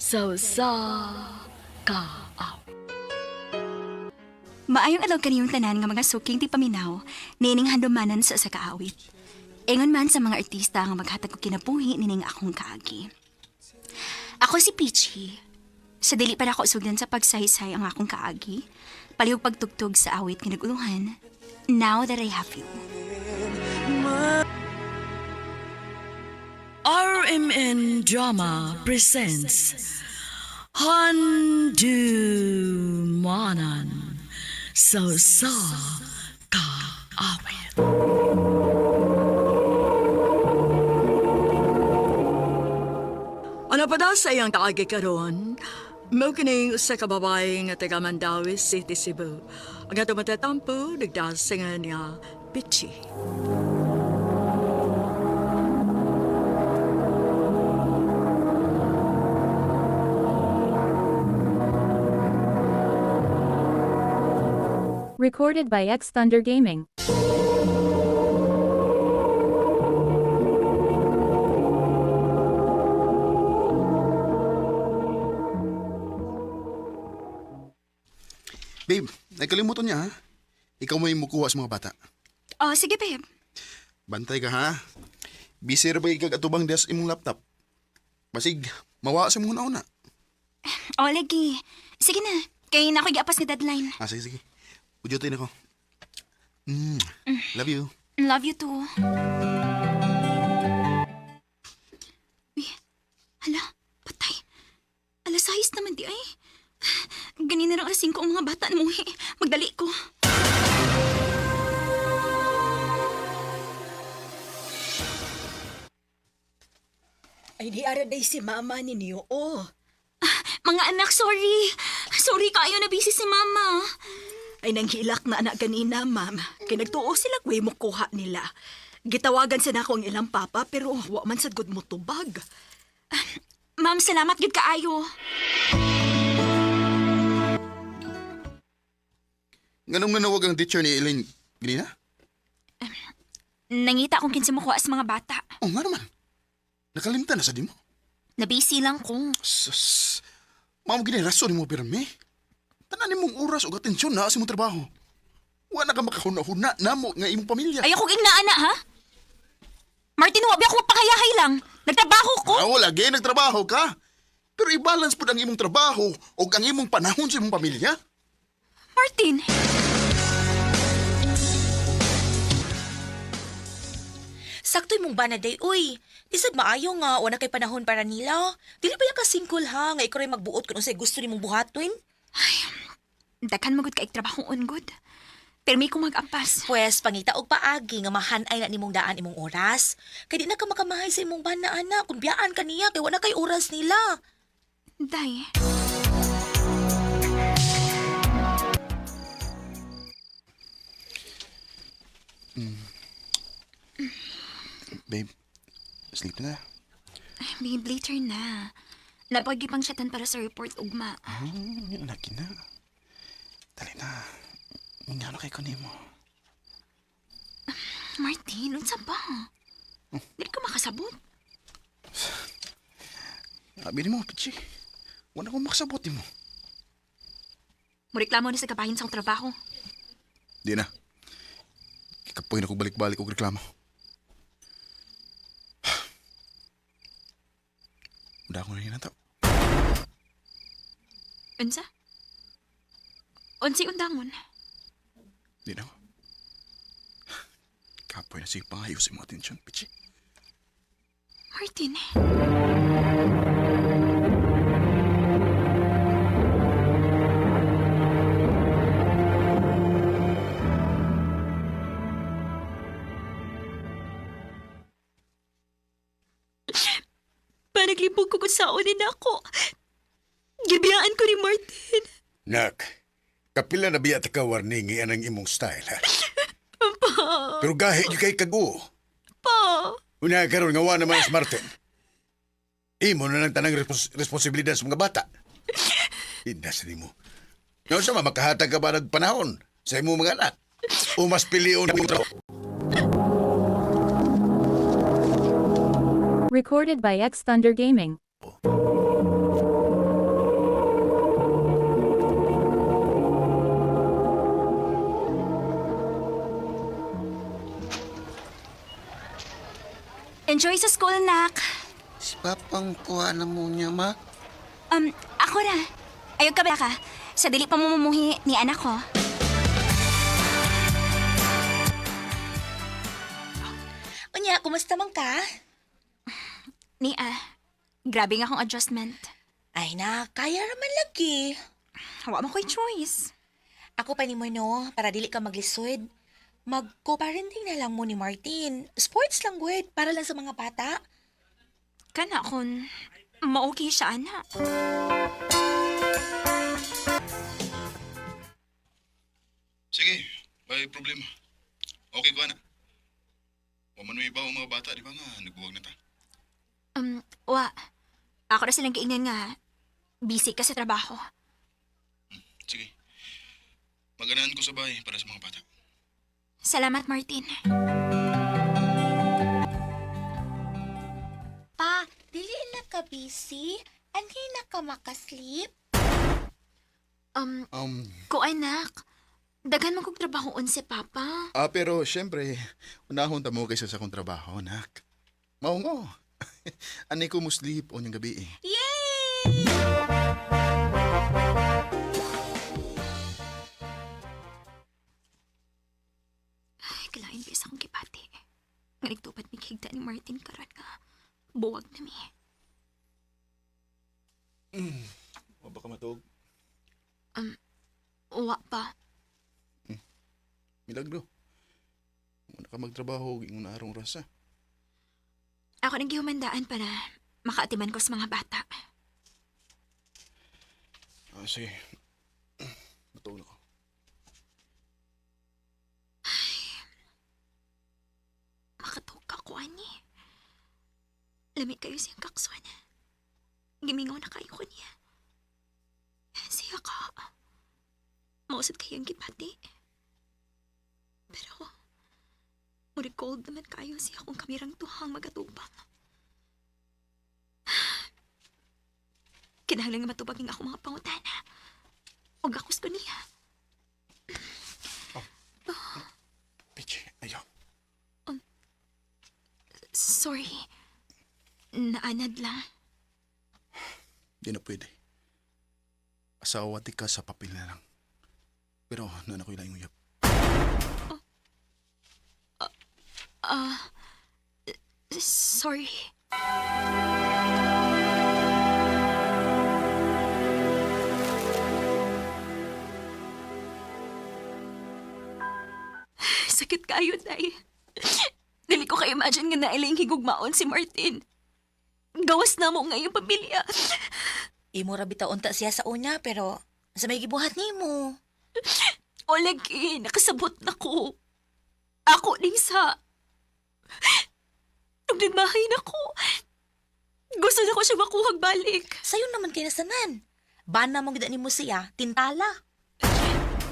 Sa usa ka awit. Maayong adlaw kaniyong tanan nga mga suking ti paminaw, nining handumanan sa usa ka awit. Ingon man sa mga artista nga maghatag og kinabuhi nining akong kaagi. Ako si Peachy. Sa dili pa nako sugdan sa pagsaysay ang akong kaagi, palihog pagtugtog sa awit nga naguluhan, Now That I Have You. RMN Drama presents Handumanan sa usa ka awit. Ano pa daw sa iyang kaagi karon? Mao kining usa ka babae nga taga Mandaue City, Cebu. Ang atong matatampo, nagdasingan niya, Pichi. Recorded by X Thunder Gaming. Babe, nakalimutan niya ha. Ikaw may mukuha sa mga bata. Oh, sige babe. Bantay ka ha. Busy ra ba ikag atubang desk imong laptop? Basig, mawa sa imong una. Oh, lagi. Sige na. Kay na ako giapas nga deadline. Ah, sige, sige. Udyutin ako. Love you. Love you too. Uy, hala, patay. Alas 6 naman di ay. Ganina lang alas 5 ang mga bata na muhi. Magdali ko. Ay, di ara day si mama ninyo, oh. Mga anak, sorry. Sorry kaayo na busy si mama. Ay, nanghilak na anak ganina, ma'am. Kay nagtuo sila way mo kuha nila. Gitawagan sa nako ang ilang papa, pero wa man sad gud mo tubag. Ma'am, salamat gid kaayo. Nganong nanawag ang teacher ni Elaine ganina? Nangita kung kinsa mo kuha sa mga bata. Oh, nga naman. Nakalimtan na sa di mo. Nabisi lang ko. Sus. Mao gini rason nimo pirmi. Tanan nimong oras ug atensyon na sa imong trabaho. Wa na ka makahuna-huna namo nga imong pamilya. Ayoko ging naana, ha? Martin, wa ba ako mapakayahay lang. Nagtrabaho ko. Ah, lagi nagtrabaho ka. Pero i-balance pud ang imong trabaho ug ang imong panahon sa imong pamilya. Martin! Sakto imong bana day, uy. Di sad maayo nga wala kay panahon para nila. Dili ba ya ka singkol ha nga ikaw ray magbuot kun unsay gusto nimong buhaton? Daghan magud kaig trabaho on good. Pero may kong mag-ampas. Pwes pangita og paagi nga mahanay na nimong daan imong oras. Kay di na ka makamahay sa imong bana ana kun biyaan ka niya kay wala kay oras nila. Day. Babe, sleep na. Ay, babe, later na. Napagipang syatan para sa report ugma. Lagi na. Dali na. Ingano kay kanimo. Martin, unsa ba? Dili ko makasabot. Abi nimo, pichi. Wala akong makasabot nimo. Mureklamo na sa kabahin sa akong trabaho. Di na. Kapoy na ko balik-balik og reklamo. Uda ko na hinataw. Unsa? Unsay undangon? Di na ko. Kapoy na sige pangayo sa imong atensyon, pichi. Martin. Panaglibog ko kung saonin ako. Gibiyaan ko ni Martin. Nak, kapila na biya ta ka warning anang imong style, ha? Pero gahi gyud kay kaguo. Pa. Una karon nga wa naman si Martin. Imo na lang tanang responsibilidad sa mga bata. Indas nimo. Nga sa makahatag ka ba ng panahon sa imong mga anak? O mas pilion na trabaho? Recorded by X Thunder Gaming. Enjoy sa school, nak. Si Papang kuha na mo niya, ma. Ako ra. Ayaw ka ba ka? Sa dili pa mo mumuhi ni anak ko. Unya, kumusta man ka? Ni ah. Grabe nga akong adjustment. Ay na, kaya raman lagi. Wa man ko'y choice. Ako pa nimo no, para dili ka maglisod. Mag-co-parenting na lang mo ni Martin. Sports lang gud, para lang sa mga bata. Kana kun ma-okay siya, ana. Sige, may problema. Okay ko na. Wa man may iba ang mga bata, di ba nga nagbuwag na ta? Wa. Ako ra silang giingnan nga. Busy ka sa trabaho. Sige. Maganahan ko sa bahay para sa mga bata. Salamat, Martin. Pa, dili na ka busy? Anhi na ka makasleep? Ko anak. Daghan man kog trabahoon si Papa. Ah, pero syempre, unahon ta mo kaysa sa akong trabaho, nak. Mao ngo. Ani ko mo sleep on yung gabi eh. Yay! Ay, kalain ba sa akong gibati. Nga nagtupad mi higda ni Martin karon nga. Buwag na mi. Wa ba ka matuog? Wa pa. Milagro. Muna ka magtrabaho og ingon na arong rasa. Ako nang gihumandaan para makaatiman ko sa mga bata. Ah, sige. Matuog na ko. Makatug ka ko, ani. Lami kayo siyang kaksuan. Gimingaw na kayo ko niya. Siya ka. Mausad kayo ang gibati. Pero, muri cold naman kayo siya kung kamirang tuhang magatubang. Kinahanglan nga matubag ang ako mga pangutana. Og akos ko niya. Pichi, ayaw. Sorry. Naanad lang. Di na pwede. Asawa ti ka sa papel na lang. Pero nana ko ilang uyab. Sorry. Sakit kayo, Day. Dili ko ka-imagine nga nailing higugmaon si Martin. Gawas na mo ngayong pamilya. Imo ra bitaw unta siya sa una pero sa may gibuhat nimo. O lagi, nakasabot na ko. Ako ning sa... Nung nagmahay na ko, gusto na ko siya makuhag balik. Sayon naman kay nasanan. Bana mo gid nimo siya, tintala.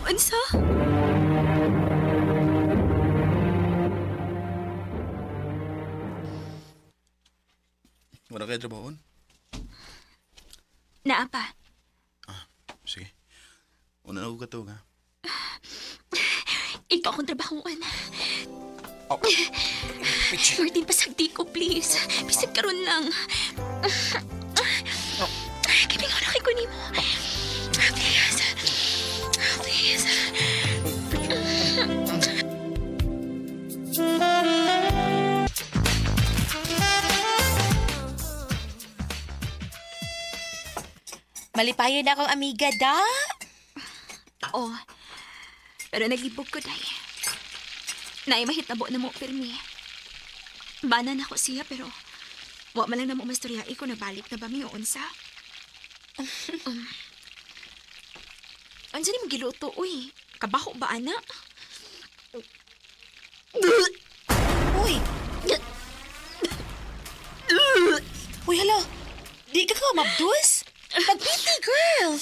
Unsa? Wala kayo trabahoon? Naa pa. Sige. Una na ko katog ha. Ikaw akong trabahoan. Oh. Pichi. Martin, pasagdi ko, please. Bisag karon lang. Kibingaw na kay ko nimo. Please. Please. Malipayon na akong amiga da. Oo. Pero naglibog ko, day. Naay mahitabo na mo, pirmi. Bana na ko siya, pero wa man lang na mo mastorya ko nabalik na ba mi o unsa. Unsa ni mo giluto, uy? Kabaho ba, ana? Uy. Uy, hala. Di ka ka mabdus? Pagpiti, girl.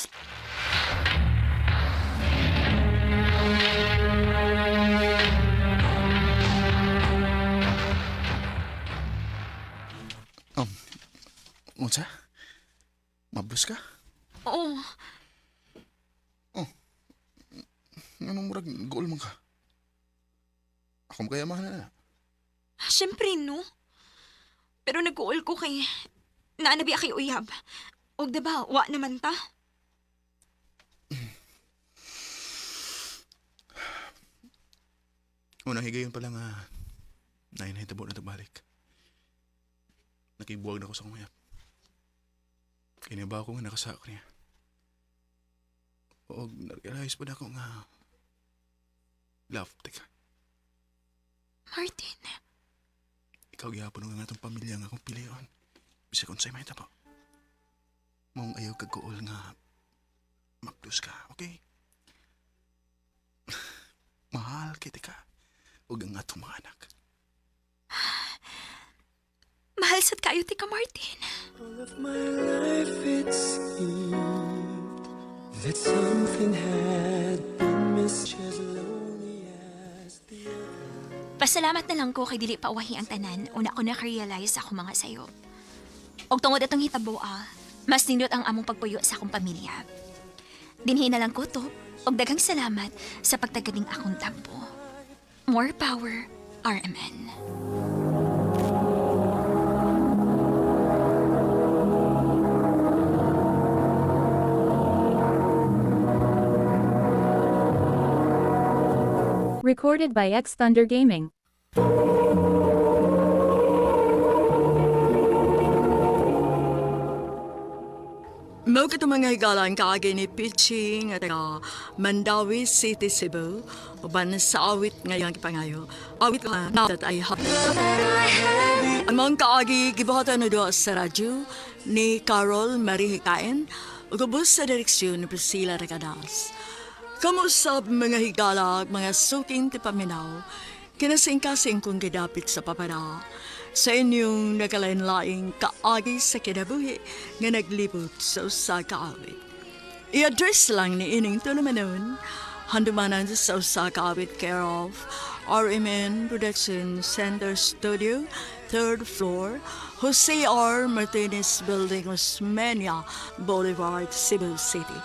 Unsa? Mabus ka? Oo. Anong murag goal man ka? Ako makayamahan na na. Siyempre, no? Pero nagkuol ko kay naanabi kay uyab. Og diba, wa naman ta. Unang higayon pa lang nga nainahitabo na balik. Nakibuwag na ko sa kong Kaya ba ako nga nakasako niya. O na-realize pa na ako nga love, teka. Martin, Ikaw gihapon nga atong pamilya nga akong pilion. Bisag unsay mahitabo. Mong ayaw kagkuol nga maplus ka, okay? Mahal kay ka ug ang atong mga anak. mahal sad kayo ti ka, Martin. All of my life it seemed that something had been missed, as lonely as the Pasalamat na lang ko kay dili pa uwahi ang tanan una ko naka-realize sa akong mga sayop. Og tungod atong hitabo ah, mas nindot ang among pagpuyo sa akong pamilya. Dinhi na lang ko to, og daghang salamat sa pagtaganing akong tampo. More power, RMN. Recorded by X Thunder Gaming. Mao kato mga higalan kaagi ni Pichi nga taga Mandawi City, Cebu. Uban sa awit ngayong pangayo. Awit ka na that I have. Ang mga kaagi gibuhatan na doon sa radyo ni Carol Marie Hikain ug ubos sa direksyon ni Priscilla Recadas. Kamusab mga higala, mga suking tipaminaw, kinasingkasing kong gidapit sa papara sa inyong nagalain-laing kaagi sa kinabuhi nga naglibot sa usa ka awit. I-address lang ni ining tulumanon, handumanan sa usa ka awit care of RMN Production Center Studio, third floor, Jose R. Martinez Building, Osmeña Boulevard, Cebu City.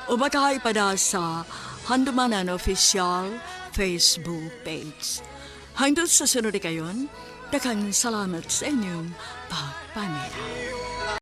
O baka ipada sa Handumanan Official Facebook page. Hangtod sa sunod kayon, daghang salamat sa inyong pagpamilya.